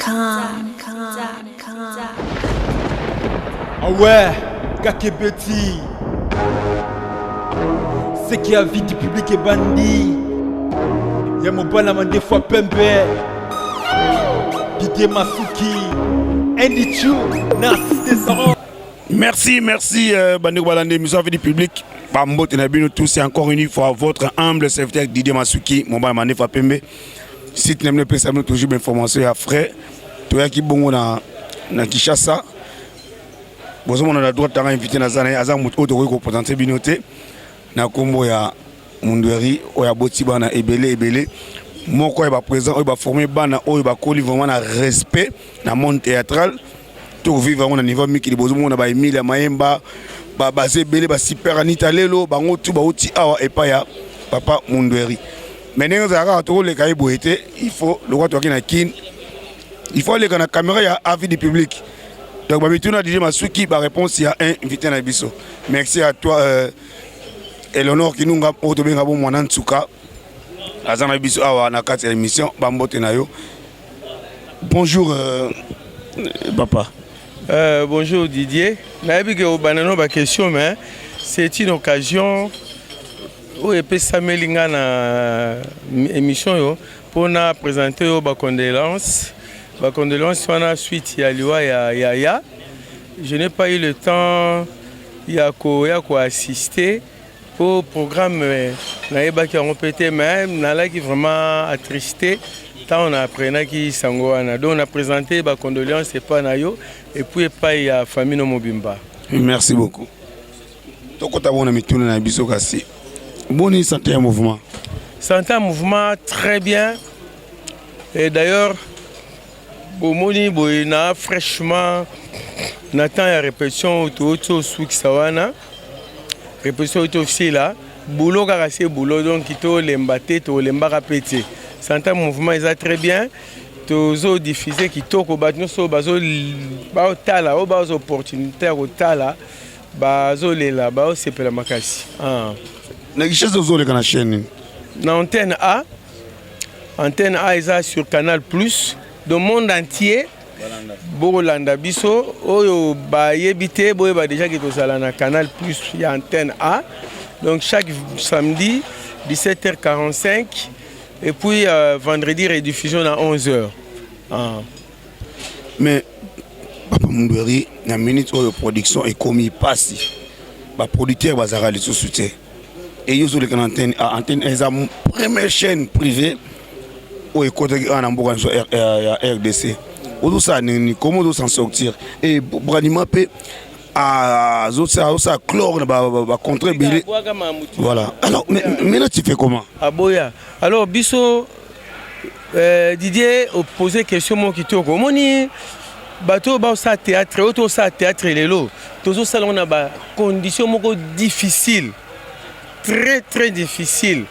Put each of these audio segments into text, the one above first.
Com. Ah ouais, Kakebeti. Ce qui a vie du public est bandit. Ya mobala mandefu pembe. Didier Masuki. Andy Chu. Narcisse Desarans. Merci, merci, bandeko balandi émission Vie du public. Bambote na bino tous, c'est encore une fois votre humble serviteur Didier Masuki, mobala mandefu pembe. Site na bino epesa bino toujours bainformation ya frais. Toyaki bongo na Kinshasa. Bozomona na droite tanga invité naza na ye, aza moto oyo tokoki koprésenter bino te na nkombo ya Mundweri, oyo aboti bana ebele ebele, moko ya baprésident oyo baforme bana oyo bakoli vraiment na respect na monde théâtral. Tokovivre yango na niveau mikili. Bozomona baemile ya Mayemba, baza ebele, basuper Anita lelo, bango tu bauti awa epai ya papa Mundweri. Mais ndenge ezala kaka, tokoleka ye boye te. Il faut lokwa toyaki na Kine, il faut aleka na caméra ya Avis du public. Donc bamituna Didier Masuki, baréponse ya un invité na biso. Merci à toi, Eleonore Kinunga, oyo tobenga bo mwana Ntsuka, aza na biso awa na kati ya émission. Bambote na yo, bonjour papa. Bonjour Didier. Nayebi ke obanda no baquestion, mais c'est une occasion oyo epesameli nga na émission oyo mpona présenter oyo bacondoléance. Bacondoléance wana suite ya liwa ya yaya. Je n'ai pas eu le temps ya koya koassister po programme nayebaki yango mpe te, mais nalaki vraiment attristé ntango na apprenaki sango wana. Donc na présente bacondoléance epai na yo et puis epai ya famille no mobimba. Merci beaucoup. Tokota bona mituna na biso. Kasi boni santé ya mouvement? Santé ya mouvement, très bien. Et d'ailleurs bomoni boye na fraîchement na temps ya répétition touti osukisa wana, répétition oyo tosila boulot kaka se boulot. Donc tolemba te, tolembaka mpe te. Santé mouvement eza très bien, tozodiffuse kitoko. Bato nyonso bazotala, oyo bazwa opportunité ya kotala, bazolela, baosepela makasi. Ah. Na Kinshasa ozoleka na chaîne nini? Na Antenne A. Antenne A eza sur Canal Plus do monde entier. Bokolanda biso, oyo bayebi te, boyeba déjà ke tozala na Canal Plus ya Antenne A. Donc chaque samedi 17h45 et puis vendredi rediffusion na 11h. Ah. Mais papa Mundweri, na minute oyo production ekomi mpasi, baproducteur bazalaka lisusu te. Eyi ozoleka na Antenne A. Antenne A eza première chaîne privée oyo ekotaki awa na mboka nyonso ya RDC. Ozosala nini? Comment ozo s'en sortir? E Bralima mpe azosala clore na bacontrat ebele. Voilà, alors maintenant tu fais comment? Aboya. Alors biso, Didier, opose question moko kitoko. Omoni bato oyo baosala théâtre, oyo tosala théâtre lelo, tozosala yango na bacondition moko difficile, très très difficile.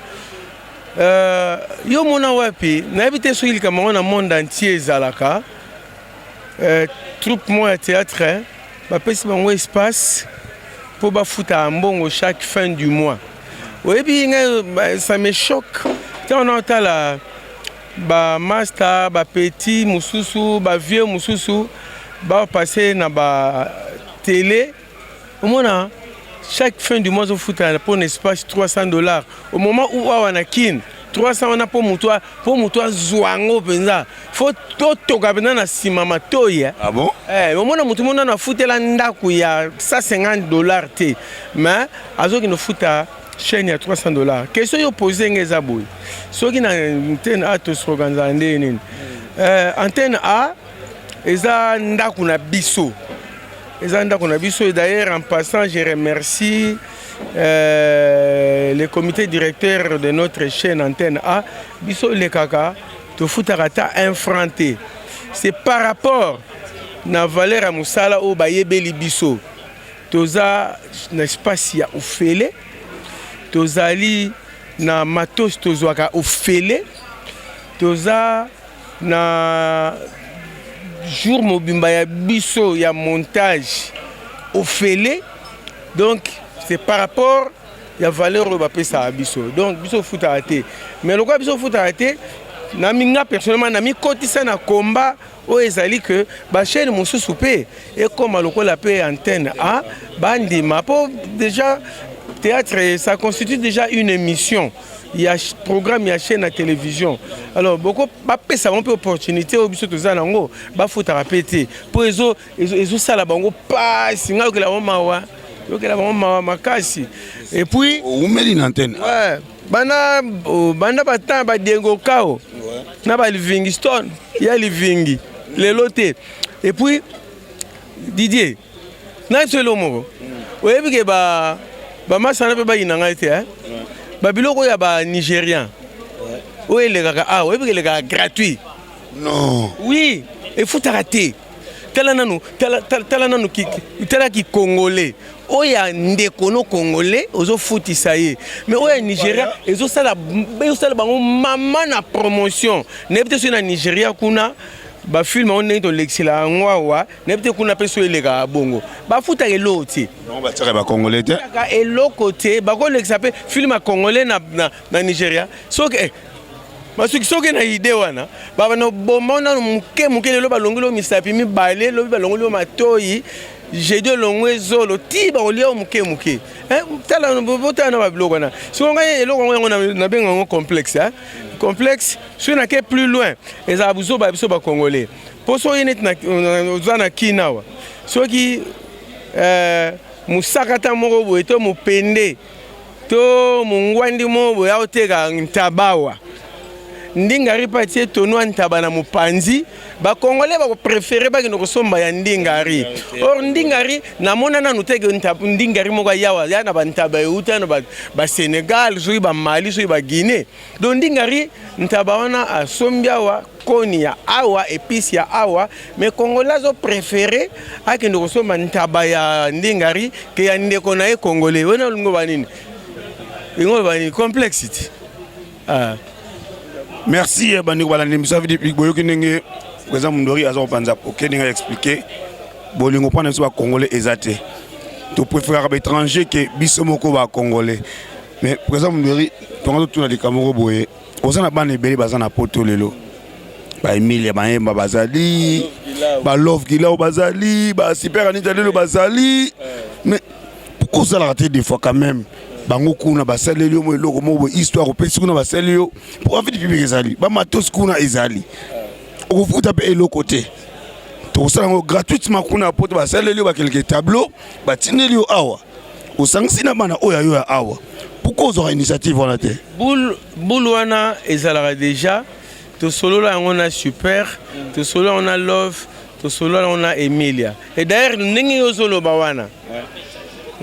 Yo mona wapi? Nayebi te soki likambo yango na monde entier ezalaka. Troupe moko ya théâtre, bapesi bango espace mpo bafuta mbongo chaque fin du mois. Oyebi ngai, ça me choque ntango na otala bamaster, bapetit mosusu, bavieux mosusu bapasse na batélé. Omona chaque fin du mois ozofuta mpona espace 300 $, au moment où awa na Kine 300 wana, mpo motu azwa yango mpenza, fo totoka mpenza na nsima matoi. Ah bon? Eh, omona motu moko nano afutela ndako ya 150 $ te, mais azokende ofuta chaîne ya 300 $. Question oyo pose nga eza boye: soki na Antenne A tosorganizaka ndenge nini? Antenne A eza ndako na biso, eza ndako na biso. Et d'ailleurs, en passant, je remercie le comité directeur de notre chaîne Antenne A. Biso elekaka, tofutaka ata un franc te. C'est par rapport na valeur ya mosala oyo bayebeli biso. Toza na espace ya ofele, tozali na matos, tozwaka ofele, toza na jour mobimba ya biso ya montage ofele. Donc c'est par rapport ya valeur oyo bapesaka biso. Donc biso ofutaka te, mais lokola biso ofutaka te, Na nga personnellement namikotisa na combat oyo ezali que bachaîne mosusu mpe ekóma lokola mpe Antenne A, bandima, mpo déjà théâtre, ça constitue déjà une émission ya programme ya chaîne ya télévision. Alors boko bapesa bango mpe opportunité oyo biso toza nango, bafutaka mpe te, mpo ezosala bango pasi. Ngai yokela bango mawa, yokela bango mawa makasi. Et puis Oumeli na Antenne. Ouais, banda oh, banda batemps badiengo kao na balivingston ya livingi lelo te. Et puis Didier, na biso elo moko, oyebi ke bamasana mpe bayina ngai te, eh? Babiloko oyo ya banigérien oyo elekaka awa, oyebi ke elekaka gratuit? Non. Oui, efutaka te. Tala nanu, tala, tala, tala nanu, tala kicongolais oyo ya ndeko no congolais ozofutisa ye, mais oyo ya Nigeria ezosala bango mama na promotion. Nayebi te soki na Nigeria kuna bafilm yango ndenge tolekisela yango awa, nayebi te kuna mpe so elekaka bongo, bafutaka eloko te. Bango batiaka bacongolais te. Kaka eloko te, bakolekisa mpe film ya congolais na Nigeria. Soki basuki, soki na idée wana babana boma nano moke moke, lelo balongoli yo misapi mibale, lobi balongoli yo matoi, jeudi olongwe zolo, ti bakolia yo moke moke. Tala, botala na babiloko wana. Soki ngai eloko yango nabenga yango complexe, hein? Complexe, soki nake plus loin, ezala buzoba ya biso bacongolais, mpo soki neti oza na Kina awa, soki mosakata moko boye to mopende to mongwandi moko boye aoteka ntaba awa, ndingari mpe atie tono ya ntaba na mopanzi, bacongolais bakopréférer bakende kosomba ya ndingari. Or ndingari namona nanu teke ndingari moko ayawa ya na bantaba euta na basénégal, soki bamali, soki baguinée. Donc ndingari ntaba wana asombi awa, koni ya awa, épice ya awa, mais congolais azopréférer akende kosomba ntaba ya ndingari ke ya ndeko na ye congolais. Wana olingo banini, lingo banini, complexe ti, ah. Merci bandeko balandi biso avidi. Boyoki ndenge président Mundweri aza kopanza poke, ndenge aexpliquer bolingo mpona biso bacongolais eza te, topréféraka baétranger ke biso moko bacongolais. Mais président Mundweri, tonga totuna likambo moko boye. Oza na bana ebele baza na Poto lelo, baemilia bayemba bazali, balove gilao bazali, basuper Anita lelo bazali, mais pourquoi ozalaka te des fois quand même bango kuna basaleli yo mo eloko moko boye, histoire opesi kuna basali yo po afidi public ezali, bamatos kuna ezali, okofuta mpe eloko te, tokosala yango gratuitement kuna po te basaleli yo bakelke tableau, batindeli yo awa, osangisi na bana oyo ayo ya awa? Pourquoi ozwaka initiative wana te? Boule wana ezalaka déjà. Tosolola yango na Super, tosolola yango na Love, tosolola yango na Emilia. Et d'ailleurs, ndenge yo ozoloba wana,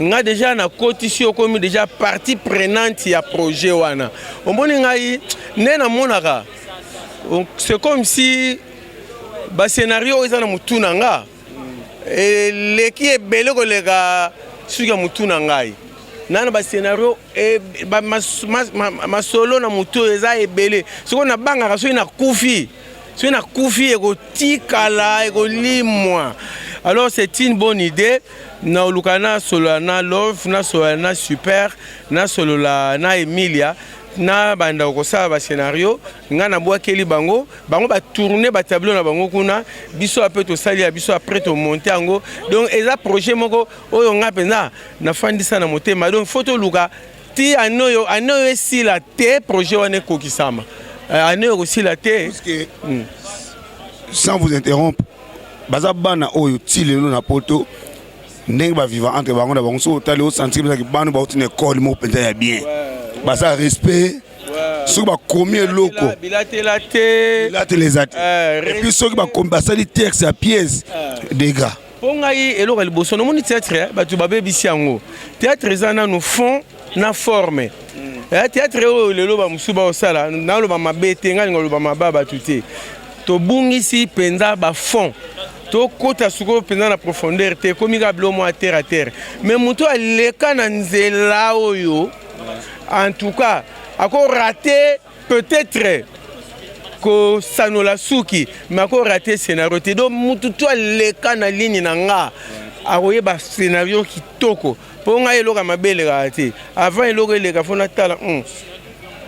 nga déjà nakotisi, okomi déjà partie prenante ya projet wana. Omoni, ngai nde namonaka, c'est comme si bascénario oyo eza na motu na nga eleki ebele koleka suki ya motu na ngai. Nana bascénario, masolo na motu oyo eza ebele. Soki nabangaka, soki nakufi, ekotikala, ekolimwa. Alors c'est une bonne idée. Naoluka nasolola na Love, nasolola na Super, nasolola na Emilia, na banda kosala bascénario. Ngai nabwakeli bango, bango batourner batableau na bango kuna, biso ape tosali ya biso, après tomonter yango. Donc eza projet moko oyo ngai mpenza nafandisa na motema. Donc faut toluka ti ane oyo esila te, projet wana ekokisama. Ane oyo ekosila te. Sans vous interrompre, baza bana oyo ti lelo na Poto, ndenge baviva entre bango na bango, soki otali, osentir ezaki bana bauti na ekole moko mpenza ya bien, baza respect. Soki bakomi eloko Bilatela te. Bilatela eza te. Et puis soki bakomi, basali texte ya pièce, dégâts. Mpo ngai eloko ya liboso nomoni, théâtre, bato babebisi yango. Théâtre eza nanu fond na forme. Théâtre oyo lelo bamosusu baosala, naloba mabe te, ngai linga oloba mabe ya bato te, tobungisi mpenza bafond. Tokɔta sikoyo mpenza na profondeur te, ekomi kaka bilo mwa terre à terre. Mais moto aleka na nzela oyo, en tout cas akorater peut-être kosanola suki, mais akorater scénario te. Donc mutu to aleka na ligne na nga akoyeba scénario kitoko. Mpo ngai eloko ya mabe elekaka te. Avant eloko eleka, faut natala,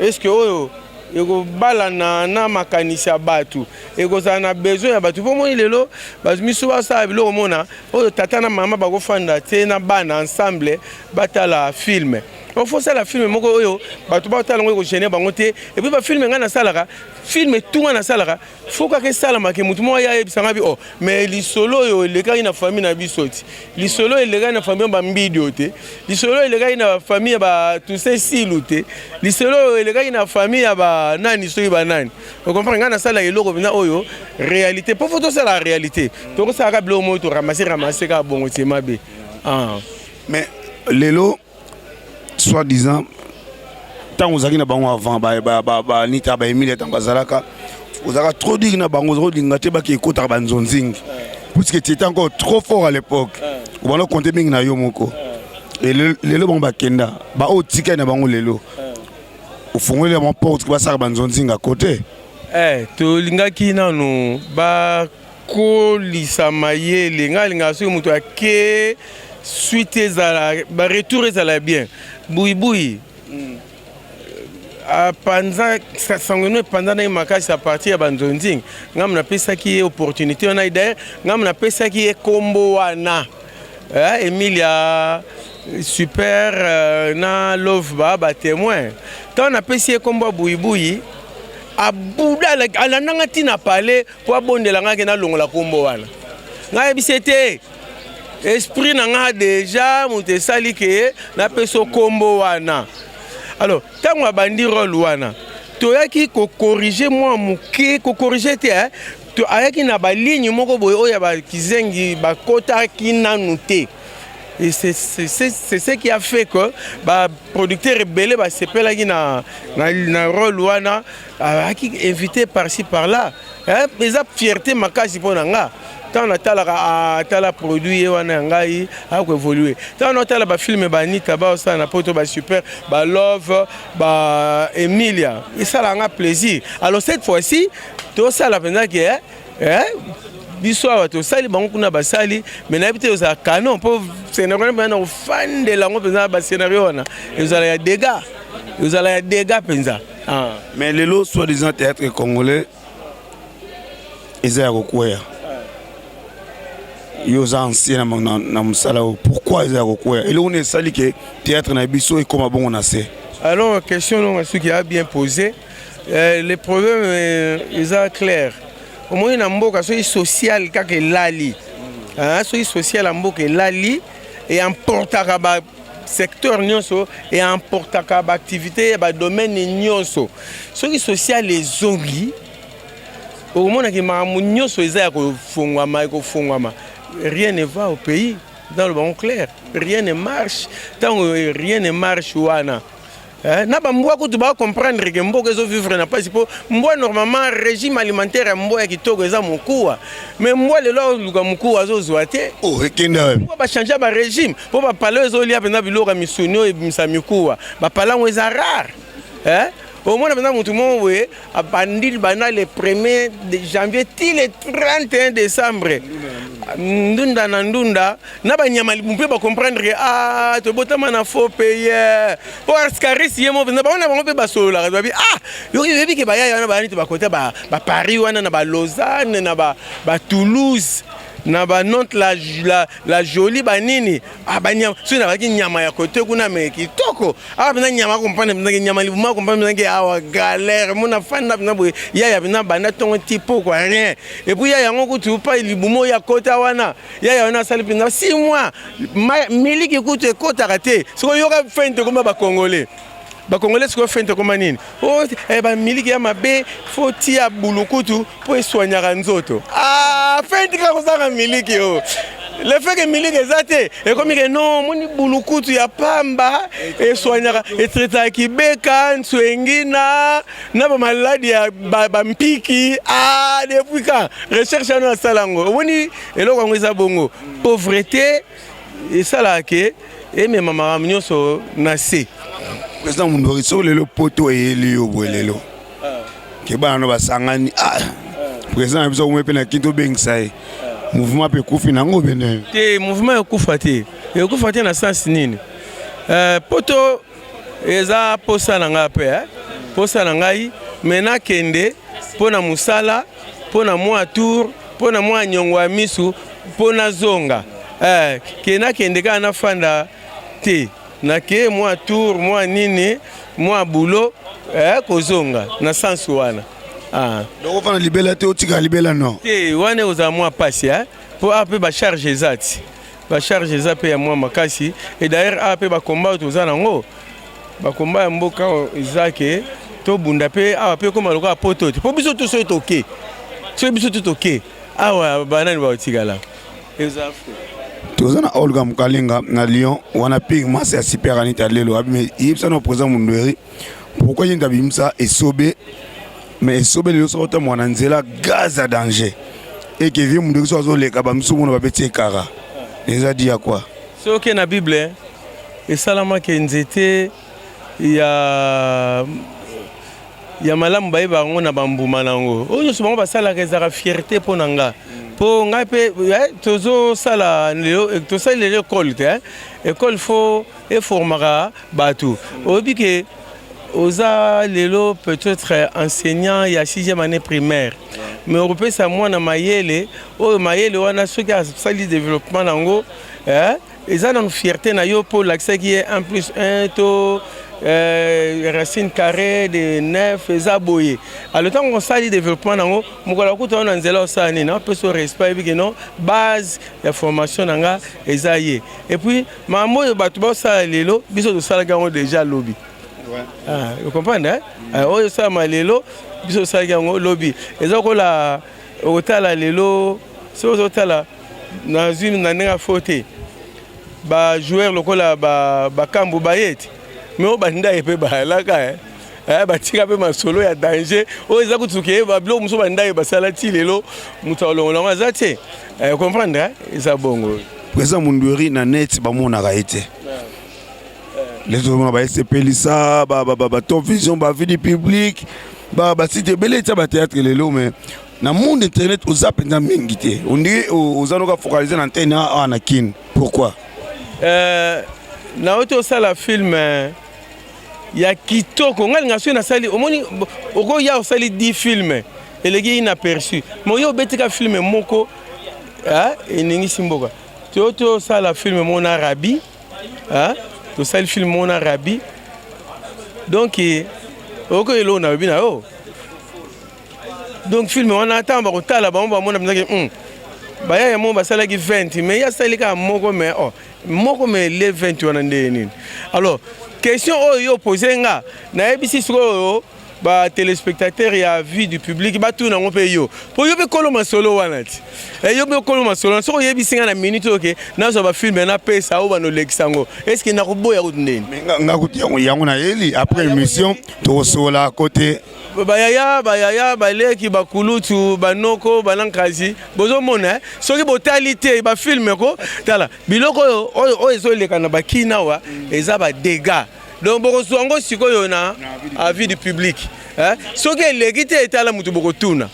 est ce que oyo Ekobalana na makanisi ya bato, ekozala na besoin ya bato. Mpo omoni lelo bato misu basala biloko mona oyo tata na mama bakofanda te na bana ensemble batala film. Ofosala film moko oyo bato batala yango ekogene bango te. Et puis bafilm ngai nasalaka, film tout ngai nasalaka, faut kaka esalamaka motu moko aya ayebisa ngai bi oh, mais lisolo oyo elekaki na famille na biso ti, lisolo oyo elekaki na famille ya bambidio te, lisolo oyo elekaki na famille ya ba Toussaint Silu te, lisolo oyo elekaki na famille ya banani soki banani. Ocomprendre, ngai nasala eloko mpenza oyo réalité, mpo faut tosala réalité. Tokosalaka biloko moko toramase ramase kaka bongo tie mabe. Ah. Mais lelo, soit disant ntango ozalaki na bango avant, banita, baemilia, ntango bazalaka, ozalaka trop dur na bango, olinga te baki ekotaka banzonzingi, puisque tu étais encore trop fort à l'époque, obanda compte mingi na yo moko. Lelo bango bakenda, baoyo tikali na bango lelo, ofungoli bango porte basalaka banzonzinga côté? Eh, tolingaki nanu bakolisa mayele. Ngai alingaka soki moto ake, suite ezala, baretour ezala bien. Buibui apanza sango eno, epanzanaki makasi à partir ya banzonzingi. Ngambo napesaki ye opportunité wana. D'ailleurs ngambo napesaki ye kombo wana, eh, Emilia Super na Love ba batémoin. Ntango napesi ye kombo ya Buyibuyi, abuda alandanga ntina pale mpo abondela ngai ke nalongola kombo wana. Ngai ayebisi ete esprit na ngai déjà moto esali ke napesa kombo wana. Alors ntango abandi rôle wana, toyaki kocorriger mwa moke, kocorriger te, eh? To ayaki na baligne moko boye oyo ya bakizengi bakotaki nanu te. Et c'est ce qui a fait que baproducteur ebele basepelaki na rôle wana, ayaki invité par-ci par-là. Eza fierté makasi mpo na nga ntango natalaka, atala produit ye wana ya ngai akoévolue. Ntango naotala bafilm banita baosala na poto, basuper, balove, baemilia, esalaka nga plaisir. Alors cette fois-ci tosala mpenza ke eh, biso awa tosali, bango kuna basali, mais nayebi te ozala canon, mpo scénario wana mpenza na kofandela yango mpenza, bascénario wana ezala ya dégâts, ezala ya dégâts mpenza. Ah. Mais lelo, soi-disant théâtre congolais eza ya kokweya. Yo oza ancien na mosala oyo, pourquoi eza ya kokweya? Eloko nini esali ke théâtre na biso ekóma bongo na se? Alors, question no Masuki a bien posé. Le problème eza clair. Omoni, na mboka soki social kaka elali, soki social ya mboka elali, eemportaka ba secteur nyonso, eemportaka baactivité ya badomaine nyonso. Soki social ezongi, okomonaki makambo nyonso eza ya kofongwama, ekofongwama. Rien ne va au pays, dans le bango clair, rien ne marche. Ntango rien ne marche wana, eh, na bambwa kutu bacomprendre ke mboka ezovivre na mpasi, mpo mbwa normalement régime alimentaire ya mbwa ya kitoko eza mokuwa, mais mbwa lelo aoluka mokuwa, azozwa te. Oh, ekenda wapi? Mpo bachange barégime, mpo bapala oyo ezolia mpenza biloko ya misuni oyo ebimisa mikuwa, bapala yango eza rare, eh? Omona mpenza motu moko boye abandi banda le 1er janvier ti le 31 décembre, ndunda na ndunda na banyama libumu, mpe bacomprendre ke ah, tobotama na faux pays. Po ascaris ye mo mpenza, bango na bango mpe basololaka, babi ah, yoyebi ke bayaya wana baya neti bakota baparis wana, na balausanne, na batoulouse, na banantes la jolie, banini, ah, banyama soki nabaki nyama ya kote kuna me kitoko awa mpenza, nyama akomprendre mpenza nyama libuma, akomprendre mpenza ke awa galère mona fanda mpenza boye. Yaya mpenza banda ntongo ti pokwa, rien. Et puis yaya yango kutu pa libumu oyo akota wana, yaya wana asali mpenza 6 mois, miliki kutu ekotaka te. Sikoyo yoka fente ekoma bacongolais, bacongolais sikoyo fente ekoma nini? Oh, eh, bamiliki ya mabe, faut tia bulukutu mpo eswanyaka nzoto. Ah, fente kaka kozanga miliki o le fait que miliki eza te, ekomi ke non, omoni bulukutu ya pamba eswanyaka, etraitaka kibeka nswengi na bamaladi ya bampiki. Ah, depuis quand recherche wana asala yango? Omoni eloko yango eza bongo, pauvreté esalaka ke emema makambo nyonso na se. Président Mundweri, soki lelo poto eyeli yo boye, lelo ke bana no basangani, ah, président na biso akomi mpe na kini, tobengisa ye, mouvement mpe ekufi nango bene? Te, mouvement ekufa te, ekufa te na sens nini? Poto eza posa na ngai mpe, posa na ngai. Mais nakende mpo na mosala, mpo na mwa tour, mpo na mwa nyongo ya misu, mpo nazonga. Eh, ke nakende kaka nafanda te. Nake mwa tour, mwa nini, mwa boulot, eh, kozonga na sens wana. Ah. Donc ofanda libela te, otika libela non. Te, wana ekozala mwa pasi, eh? Mpo awa mpe bacharge eza ti. Bacharge eza mpe ya mwa makasi. Et d'ailleurs awa mpe bakomba oyo toza nango, bakomba ya mboka oyo eza ke tobunda mpe awa mpe ekoma lokola poto te. Mpo biso to soki toke, soki biso to toke awa banani bakotikala? Eza fou. Toza na Olga Mukalenga na Lyon wana pire masi ya super Anita lelo abime yebisa na président Mundweri pourquoi ye ndabimisa esobe mais esobe lelo soki otambola na nzela gaz ya danger eke vie Mundweri soki azoleka bamisusu mona babeti ekara eza di ya quoi? Soki na Bible esalamaki nzete ya ya malamu bayeba yango na bambuma na yango. Oyo nyonso bango basalaka ezalaka fierté mpo na nga, mpo ngai mpe tozosala lelo, tosali lelo ekole te. Ekole fo eformaka bato. Oyebi ke oza lelo peut-être enseignant ya 6e année primaire, mais okopesa mwana mayele oyo, mayele wana soki asali développement nango, eza nanu fierté na yo mpo olakisaki ye 1 plus 1 to racine carré de 9 eza boye. Alors ntango osali développement nango, mokolo akuta yo na nzela, osala nini? Apesa yo respect, ayebi ke non, base ya formation na nga eza ye. Et puis makambo oyo bato basala lelo, biso tosalaki yango déjà lobi. Ah, ocomprendre? Oyo osalama lelo, biso tosalaki yango lobi. Eza kola okotala lelo, soki ozotala nazwi na ndenge afo te, bajoueur lokola bakambu baye te, mais oyo bandaye mpe bayalaka, batika mpe masolo ya danger oyo eza kutu ke babiloko mosusu bandaye basala ti lelo, moto alongola yango aza te. Comprendre, eza bongo. Président Mundweri na net bamonaka ye te. Les autres baesepelisa baTop Vision, baVie du public, basite ebele etia bathéâtre lelo, mais na monde internet oza mpenza mingi te. Ondire oza noka focalise na antenne awa na Kine. Pourquoi? Nauti osala film ya kitoko. Ngai linga soki nasali, omoni, okoya osali 10 film eleki inaperçu, mais oyo obetika film moko eningisi mboka. Toyo tosala film moko na Rabi, tosali film moko na Rabi. Donc okoki eloko nalobi na yo. Donc film wana, ntango bakotala bango, bamona mpenzaki bayaya moko basalaki 20, mais ye asali kaka moko, mais oh, moko mais le 20 wana nde nini? Alors question oyo yo pose nga, nayebisi sikoyo batéléspectateur ya Vie du public batuna yango mpe yo, mpo yo mpe kolo masolo wana ti, yo mpe kolo masolo wana. Soki oyebisi nga na minute oyo ke nazwa bafilm napesa oyo banolekisa yango, est-ce nakoboya kutu ndeni? Nga kutu yango nayeli après émission tokosola kote. Bayaya, bayaya, baleki, bakulutu, banoko, banankasi, bozomona soki botali te bafilm ko tala biloko oyo oyo oyo ezoleka na bakina awa, eza badégâts. Donc bokozwa yango sikoyo na avis du public. Soki eleki te, etala motu bokotuna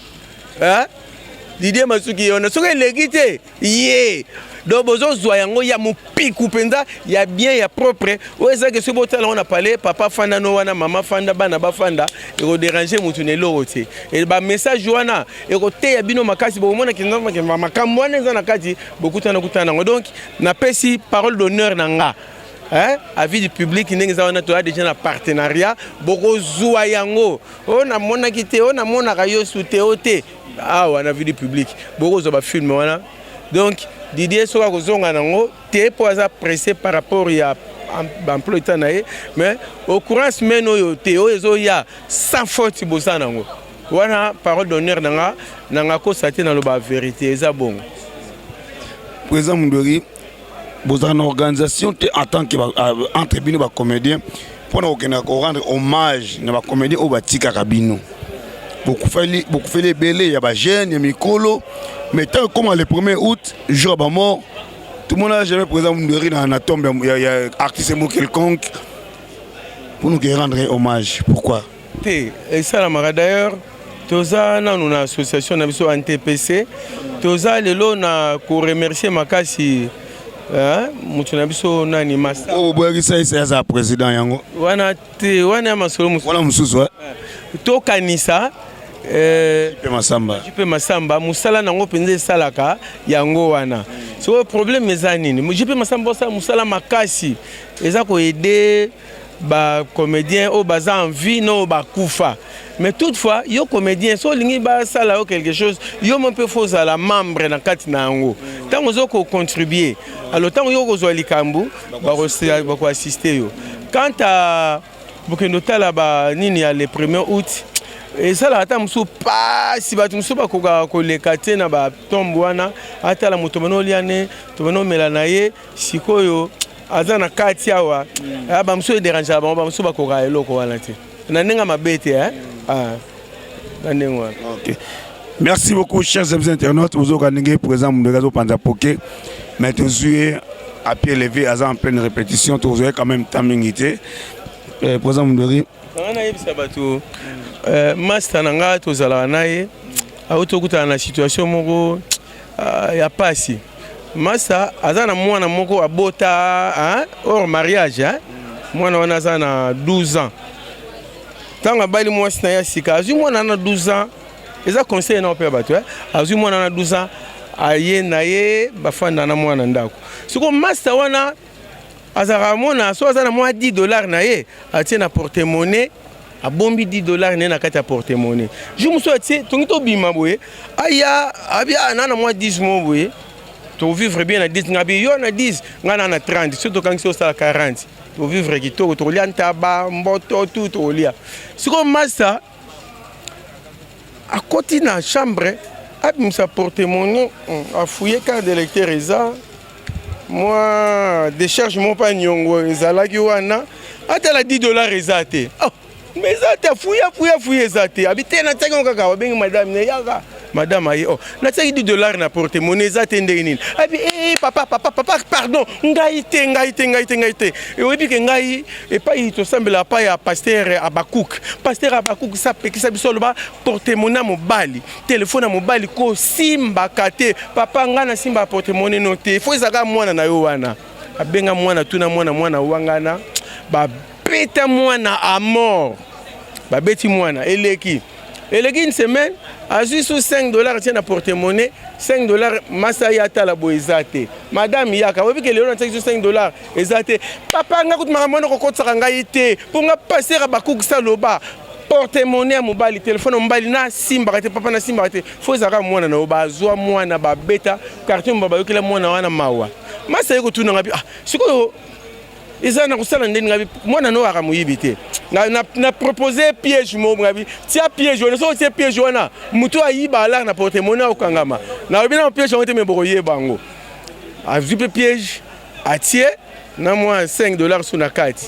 Didier Masuki wana. Soki eleki te ye, donc bozozwa yango ya mopiku mpenza, ya bien, ya propre, oyo ezaki soki botala yango na palais, papa fanda no wana, mama fanda, bana bafanda, ekodéranger motu na eloko te. Bamessage wana ekoteya bino makasi. Bokomona kenza makambo wana eza na kati, bokutana kutana yango. Donc napesi parole d'honneur na nga, hein? Avis du public ndenge eza wana, toya déjà na partenariat. Bokozwa yango oyo namonaki te, oyo namonaka yo su te, oyo te awa na Vie du public, bokozwa bafilm wana. Donc Didier soki akozonga nango te mpo aza pressé par rapport ya baemploi temps na ye, mais au courant semaine oyo te, oyo ezoya, sans faute boza nango wana. Parole d'honneur na nga, na nga kosa te, naloba vérité, eza bongo. Président Mundweri, bozala na organisation te en tant que entre bino bacomédien mpona kokenda korendre hommage na bacomédien oyo batikaka bino? Bokufeli ebele ya bajeune ya mikolo, mais tant ekoma le 1er août, jour ya bamort, tout le monde a jamais président Mundweri na tombe ya artiste mo quelconque pour nous rendre hommage. Pourquoi? Te, esalamaka. D'ailleurs toza nanu na association na biso NTPC. Toza lelo na koremercier makasi moto na biso nani masa. Oyo boyakisa esa aza président yango. Wana te, wana ya masolo mosusu. Wana mosusu. Tokanisa euh, Masamba. JP Masamba mosala nango mpenza esalaka yango wana. Sikoyo problème eza nini? JP Masamba osala mosala makasi eza koaider ba comédien oyo baza en vie na oyo bakufa. Mais toutefois yo comédien so olingi basala yo quelque chose, yo mo mpe fo ozala membre na kati na yango. Ntango ozo kocontribue, alors ntango yo okozwa likambo, bakoassiste yo. Quant à bokende otala ba nini ya le 1er août, esalaka ata mosusu pasi, bato mosusu bakokaka koleka te na batombe wana. Atala moto bana olia ne to bana omela na ye, sikoyo aza na kati awa. Ah, bamosusu ederangeaka bango, bamosusu bakokaka eloko wana te na ndenge mabe te, eh? Ah, na ndenge wana. Ok. Merci beaucoup, chers amis internautes. Vous avez présent Mundeka Panza Poké. Mais tozwi à pied levé, aza en pleine répétition. Vous avez quand même temps mingi te. Président Munderi. Nga nayebisa bato, master na nga tozalaka na ye, auti okutana na situation moko ya pasi. Masa aza na mwana moko abota, hein, hors mariage, hein? Mwana wana aza na 12 ans. Ntango abali mwasi na ye ya sika, azwi mwana na 12 ans. Eza conseil na mpe ya bato, eh? Azwi mwana na 12 ans, aye na ye, bafanda na mwana ndako. Sikoyo master wana azalaka mona so aza na mwa 10 $ na ye, atie na porte monnaie, abombi 10 $ na ye na kati ya porte monnaie. Jour mosusu atie, tongi tobima boye, aya abi na mwa 10 mo boye, tovivre bien na 10. Nga bi yo na 10, nga na 30, soki tokangisi osala 40, tovivre kitoko, tokolia ntaba, mboto tu tokolia. Sikoyo master akoti na chambre, abimisa porte monnaie, afouye carte d'électeur, eza mwa décharge moko mpa niongo ezalaki wana. Atala 10 $ eza te. Oh, mais eza te. Afuye, afuye, afuye, eza te. Abi te, natiaki ngo kaka. Babengi madame ne, yaka. Madame aye: oh, natiaki 10 $ na porte monnaie, eza te, ndenge nini? Abi: eh, papa, papa, papa, pardon, ngai te, ngai te, ngai te, ngai te. Oyebi ke ngai epai tosambela epai ya pasteur Abakuk. Pasteur Abakuk sapekisa biso, aloba porte monnaie ya mobali, telefone ya mobali kosimbaka te. Papa, ngai nasimbaka porte monnaie no te, fo ezalaka mwana na yo wana. Abenga mwana, tuna mwana, mwana wangana, babeta mwana à mort, babeti mwana. Eleki une semaine, azwi su 5 $ atie na porte monnaie. 5 $, masa ye atala boye, eza te. Madame yaka, oyebi ke lelo natiaki su 5 $, eza te. Papa, nga kutu makambo wana kokotisaka ngai te, mpo nga pasteur Abakukisa aloba porte monnaie ya mobali, telefone ya mobali nasimbaka te. Papa, nasimbaka te, fo ezalaka mwana na yo. Bazwa mwana, babeta quartier moba, bayokela mwana wana mawa. Masa ye kotuna nga bi: ah, sikoyo eza na kosala ndeni? Ngabi mwana no aka moyibi te. Na propose piège moko. Ngabi tia piège wana, soki otie piège wana, motu ayiba alare na porte monnaie akokangama. Nalobi na piège yango te, me bokoyeba yango. Azwi mpe piège, atie na mwa 5 $ su na kati,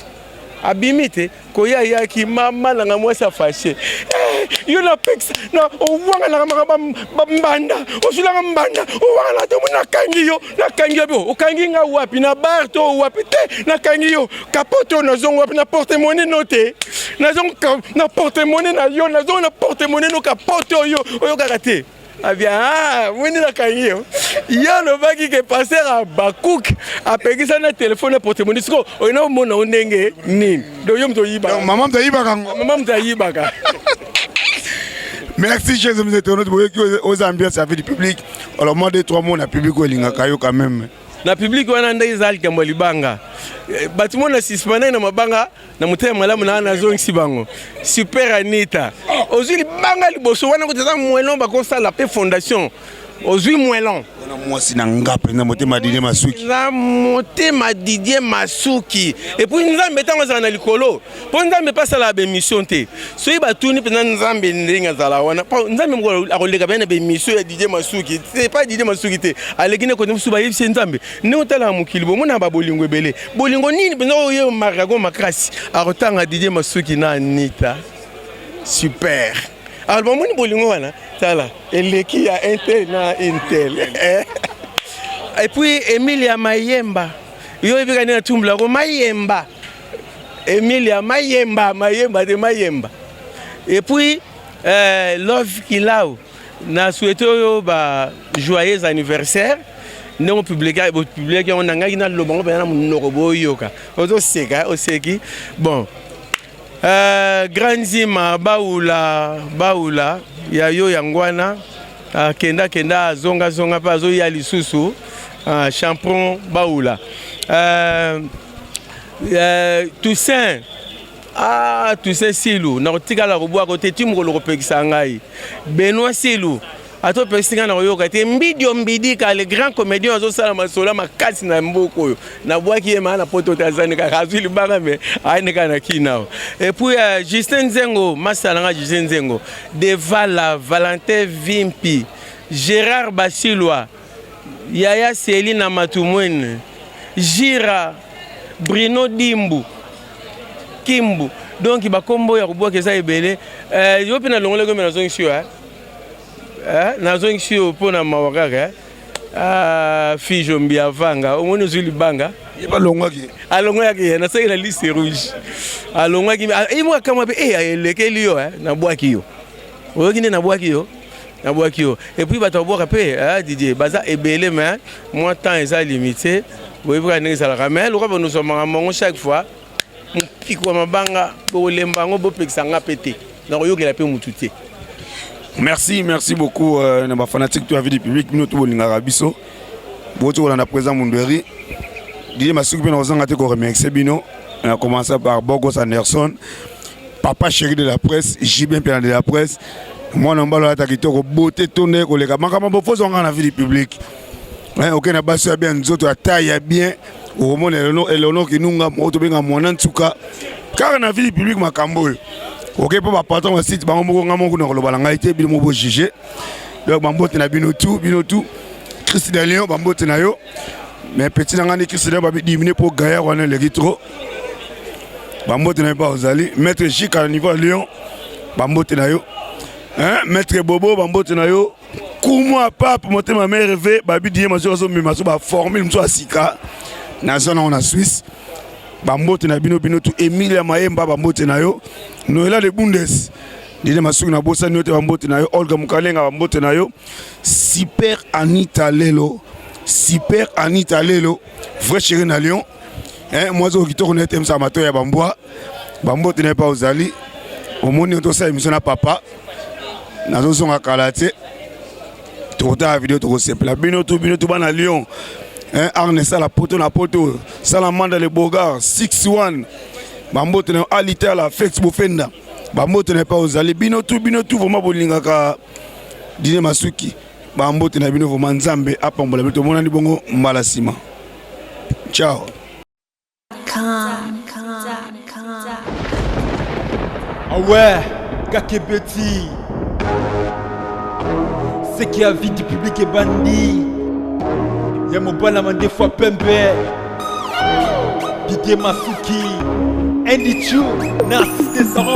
abimi te. Koya ayaki, mama nanga mwasi afâché: eh, yo napekisa na owanganaka maka bambanda, ozwilanga mbanda, owangana te. Omoni, nakangi yo, nakangi yo. Bio okangi nga wapi? Na bar to wapi? Te, nakangi yo kapote oyo, nazongo wapi? Na porte monnaie no te, nazongo na porte monnaie na yo, nazongo na porte monnaie no kapote oyo oyokaka te. Abia: ah, moni nakangi yo. Ye alobaki ke pasteur Abakuk apekisa na telefone ya porte monnaie. Siko oyina omona o ndenge nini? Donc yo moto oyibaka. Mama moto ayibaka ngo. Mama moto ayibaka. Merci, chers amis internautes. Boyoki aux ambiances avec du public. Alors moi, deux trois mots na public oyo elingaka yo quand même. Na public wana nde eza likambo ya libanga. Bato mona suspendaki na mabanga na motema malamu na nazongisi bango. Super Anita, ozwi libanga liboso wana kuti eza moellon, bakosala mpe fondation, ozwi moellon. Wana mwasi na nga mpenza, motema Didier Masuki. Eza motema Didier Masuki. Et puis Nzambe ntango azala na likolo, mpo Nzambe mpe asalaka baémission te. Soki batuni mpenza Nzambe ndenge azala wana, Nzambe moko akoleka mpe na baémission ya Didier Masuki te, pa Didier Masuki te, aleki ne kote mosusu. Bayebisi ye: Nzambe, ndenge otalaka mokili, bomona babolingo ebele, bolingo nini mpenza oyo markago makasi? Akotanga Didier Masuki na Anita Super. Alors bamoni bolingo wana, tala eleki ya intel na intel. Et puis Emilia Mayemba, yo oyebika nde natumbulako Mayemba, Emilia Mayemba, Mayemba te, Mayemba. Et puis Love Kilau, na souhaite oyo ba joyeux anniversaire. Ndenge opubliaki yango, nangaki naloba ngo mpenza na monoko, boyoka. Ozoseka, oseki. Bon. Grand Nzima Baula Baula ya yo yango wana, akenda kenda, azonga zonga mpe azoya lisusu, Champron Baula, Toussaint, Toussaint Silu, nakotikala kobwaka te ti mokolo kopekisa ngai. Benoit Silu, ata opekisi ngai, na koyoka te. Mbidio Mbidika, le grand comédien, azosala masolo makasi na mboka oyo, nabwaki ye maa na poto te, azani kaka, azwi libanga me ayende kaka na kina awa. Et puis Justin Nzengo, masala nga Justin Nzengo Devala, Valentin Vimpi, Gérard Basilwa, Yaya Selina Matumwene, Jira Bruno Dimbu Kimbu. Donc bakombo ya kobwaka eza ebele. Yo mpe nalongolaki me nazongisi yo, nazongisi yo mpo na mawa kaka. Fijo Mbiavanga, omoni ozwi libanga. Ye balongwaki. Alongwaki ye, nasalaki na liste rouge, alongwaki ye moko, akamwa mpe elekeli yo, nabwaki yo, oyoki nde nabwaki yo, nabwaki yo. Et puis bato babwaka mpe Didier baza ebele, mais moi temps eza limité, boyebi kaka ndenge ezalaka. Mais lokola banozwa makambo yango chaque fois, mopiko ya mabanga bokolemba yango, bopekisa nga mpe te, nakoyokela mpe mutu te. Merci, merci beaucoup na bafanatique to ya vie du public, bino to bolingaka biso, boti kolanda président Mundweri Didier Masuki. Mpe na kozanga te koremercier bino, na commencer par Bogos Anderson, papa chéri de la presse, JB Mpiana de la presse, mwana mobali alata kitoko, beauté tonde koleka makambo bofozwanga na vie du public. Oke na basi ya bien, nzoto ya taille ya bien, okomona Eleonor Kinunga moko tobenga mwana nsuka kaka na vie du public. Makambo oyo oke mpo bapatron basite bango moko, nga moko na koloba na ngai te, bino moko bojuge. Donc bambote na bino tu, bino tu. Christ de Lion, bambote na yo. Mais petit na ngai nde Christ de Lion babidimine mpo gaillard wana eleki trop. Bambote na yo mpa ozali. Maître Jika na niveau ya Lyon, bambote na yo. Maître Bobo, bambote na yo. Kumwa pape motema merve babidi ye maso azomema so baformule mosusu ya sika naza nango na Suisse. Bambote na bino, bino tu. Emilia Mayemba, bambote na yo. Noela de Bundes, Dide Masuki, nabosani yo te, bambote na yo. Olga Mukalenga, bambote na yo. Super Anita Lelo, super Anita Lelo, vrai chéri na Lyon, mwasi oyo kitoko na ete mosala mato ya bambwa, bambote na ye mpa ozali. Omoni, tosala émission na papa, nazozonga kala te, tokotala video, tokosepela. Bino tu, bino tu bana Lyon, Arne sala poto na poto, sala manda le bogar 61, bambote na yo. Alitala Felix Bofenda, bambote na ye mpa ozali. Bino tu, bino tu vraiment bolingaka Dine Masuki, bambote na bino vraiment. Nzambe apambola bino, tomonani bongo mbala nsima. Ciao. Com, com, com. Ah ouais, Kakebeti. Ce qui a vie du public ebandi. Ya mobala mandefu pembe. Didier Masuki. Andy Chu, na 611.